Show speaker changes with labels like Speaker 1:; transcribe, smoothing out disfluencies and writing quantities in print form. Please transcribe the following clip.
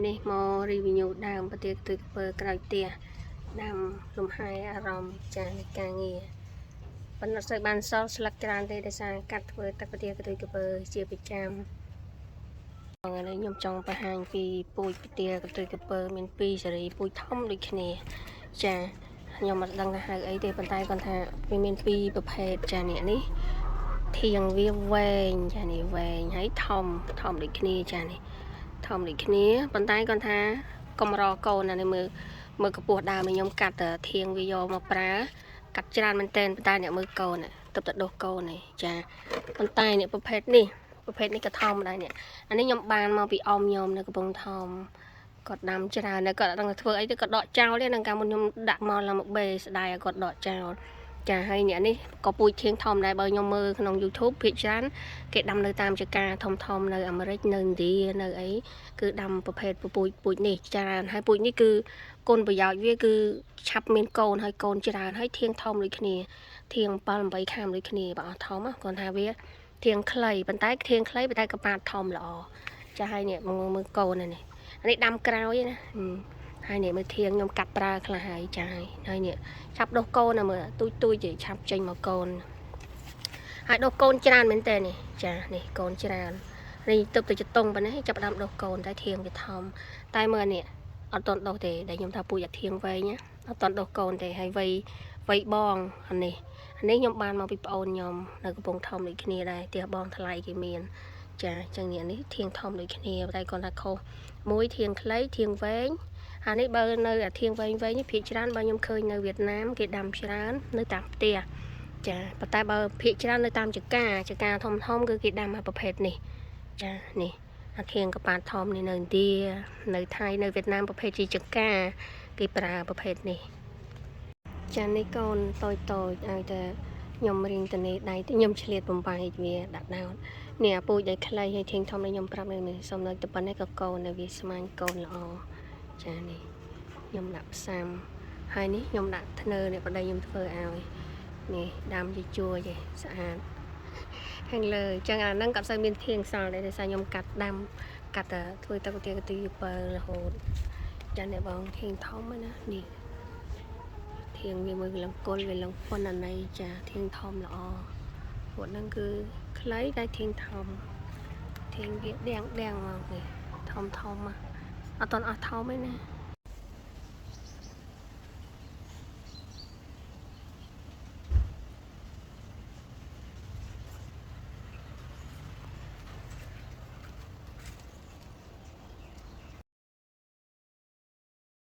Speaker 1: នេះមក review ដើមប្រទាលកន្ទុយក្រពើក្រោយផ្ទះដើមលំហែអារម្មណ៍ចានៃការងារប៉ុន្តែអត់សូវបានសល់ស្លឹកច្រើនទេដោយសារកាត់ធ្វើទឹកប្រទាលកន្ទុយក្រពើជាប្រចាំថ្ងៃនេះខ្ញុំចង់បង្ហាញពីពូជប្រទាលកន្ទុយក្រពើមាន2សេរីពូជធំដូចគ្នាចាខ្ញុំអត់ដឹងថាហៅអីទេប៉ុន្តែគាត់ថាវាមានពីរប្រភេទចានេះនេះធៀងវាវែងចានេះវែងហើយធំធំដូចគ្នាចានេះ ធំដូចគ្នាប៉ុន្តែគាត់ថាកម្រកូនអានេះមើលមើលកម្ពស់ដើមនេះខ្ញុំកាត់តែធៀងវាយកមកប្រើកាត់ច្រើនមែនតើប៉ុន្តែអ្នកមើលកូនទើបតែដុះកូននេះចាប៉ុន្តែអ្នកប្រភេទនេះប្រភេទនេះក៏ធំដែរនេះអានេះខ្ញុំបានមកពីអ៊ំខ្ញុំនៅកំពង់ធំគាត់ដាំច្រើននៅគាត់អត់ដឹងថាធ្វើអីទេគាត់ដកចោលទេនឹងកាលមុនខ្ញុំដាក់មកឡើងមកបេស្ដាយឲ្យគាត់ដកចោលចាហើយអ្នកនេះក៏ពូជធៀងធំដែរបើខ្ញុំមើលក្នុង YouTube ភាគច្រើនគេដាំនៅតាមចការធំធំនៅអាមេរិកនៅឥណ្ឌានៅអីគឺដាំប្រភេទពូជពូជនេះច្រើនហើយពូជនេះគឺគុណប្រយោជន៍វាគឺឆាប់មានកូនហើយកូនច្រើនហើយធៀងធំដូចគ្នាធៀង7 8ខាំដូចគ្នាបើអស់ធំគាត់ថាវាធៀងខ្លីប៉ុន្តែធៀងខ្លីប៉ុន្តែកប៉ាតធំល្អចាហើយនេះមើលមើលកូននេះអានេះដាំក្រោយណាហើយនេះមើលធៀងខ្ញុំកាត់ប្រើខ្លះហើយចាហើយហើយនេះឆាប់ដុះកូនណាមើលទូចទូចទេឆាប់ចេញមកកូន ហើយដុះកូនច្រើនមែនតើនេះចានេះកូនច្រើននេះទើបទៅចតុងប៉ុណ្ណេះចាប់ផ្ដើមដុះកូនតែធៀងវាធំតែមើលនេះអត់តន់ដុះទេដែលខ្ញុំថាពូជអាធៀងវែងណាអត់តន់ដុះកូនទេហើយវ័យវ័យបងអានេះអានេះខ្ញុំបានមកពីប្អូនខ្ញុំនៅកំពង់ធំដូចគ្នាដែរផ្ទះបងថ្លៃគេមានចាអញ្ចឹងនេះនេះធៀងធំដូចគ្នាតែគាត់ថាខុសមួយធៀងខ្លីធៀងវែងអានេះបើនៅអាធៀងវែងវែងនេះភាគច្រើនបើខ្ញុំឃើញនៅវៀតណាមគេដាំច្រើននៅតាមផ្ទះ ចាប៉ុន្តែបើភាគច្រើននៅតាមចការចការធំធំគឺគេដាំអាប្រភេទនេះចានេះអាធៀងកប៉ាតធំនេះនៅឥណ្ឌានៅថៃនៅវៀតណាមប្រភេទជាចការគេប្រើប្រភេទនេះចានេះកូនតូចតូចឲ្យតែខ្ញុំរៀងតនេដៃខ្ញុំឆ្លៀតបំបែកវាដាក់ដោតនេះអាពូជដែលខ្លីហើយធៀងធំនេះខ្ញុំប្រាប់នេះសុំនៅតែប៉ុណ្ណេះក៏កូននៅវាស្មាញកូនល្អចានេះខ្ញុំដាក់ផ្សាំហើយនេះខ្ញុំដាក់ធ្នើនេះប្តីខ្ញុំធ្វើឲ្យ នេះដាំជាជួរចេះស្អាតខាងលើអញ្ចឹងអាហ្នឹងក៏អត់សូវមានធៀងសល់ដែរដោយសារខ្ញុំកាត់ដាំកាត់តែធ្វើទឹកកាទៀកាទីបើរហូតចាអ្នកបងធៀងធំណានេះធៀងវាមើលលង្គលវាលង្គប៉ុនអាណីចាធៀងធំល្អពួកហ្នឹងគឺខ្លីតែធៀងធំធៀងវាដៀងដៀងមកនេះធំធំអត់តន់អស់ធំទេណា។